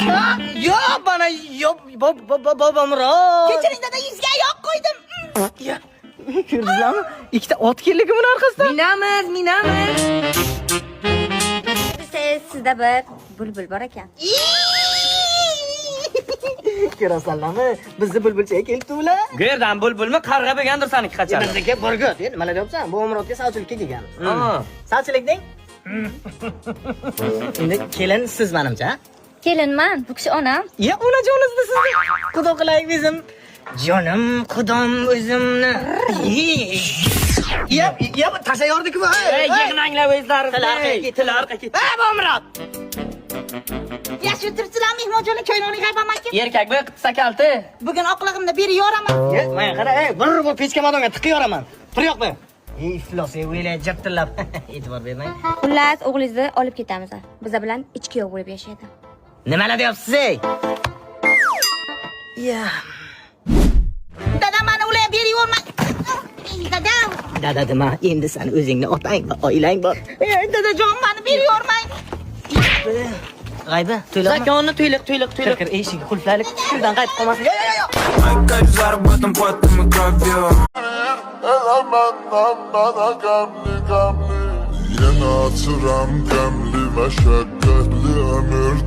Kerak. Yo, bana yo Bobomurod. Kechiring, dada, yuzga oyoq qo'ydim. Ya, ko'rdingizlarmi? Ikkita ot keldi buni orqasidan. Minamiz, minamiz. Bilsangiz, sizda bir bulbul bor ekan. Ko'rasanlarmi? Bizni bulbulchaga kelibdi ular. Go'rdan bulbulmi, qarg'a bo'lgandir saniki qachon. Bizniki burgut. Nimalar deyapsan? Bobmurodga sovchilikka kelgan. Ha. Sovchilik deng. Endi kelin siz manimcha, ha? Kelinman, bu kishi onam. Ya, onajoningizni sizni. Xudo qilaylik bizim. Jonim, xudom o'zimni. Ya, ya, tashayordi-ku. Ey, yig'nanglar o'zlaringizni. Til orqaga ket, Til orqaga ket. Ha, Bobomurod. Yaxshi o'tiribsizlar, mehmonjonlar, choynoning g'aybamanki. Erkak bu sakalti. Bugun oqlig'imni berib yoraman. Ya, mana qara, ey, bir bu pechka madonga tiqib yoraman. Tur yoqmi? Ey, iflos, ey, o'ylay jabtillab. E'tibor bermang. Xullas, o'g'lingizni olib ketamiz. Biza bilan ichki yo'q bo'lib yashaydi. Nimalar deyapsiz, ey? Ya. Dada, mani ular berib yubormang. Dadam. Dada nima, endi san o'zingni otang va oilang bor. Ey, dadajon, mani berib yubormang. G'aybi, to'ylama. Zakonni to'yliq, to'yliq, Kir, to'yliq. kir, eshikni qulflaylik, kirdan qaytib qolmasin. Yo, yo, yo. Кайф заработан потом и кровью. Elə məndən mənə qəmli qəmli. Yenə açıram qəmli məşəqqətli ömür.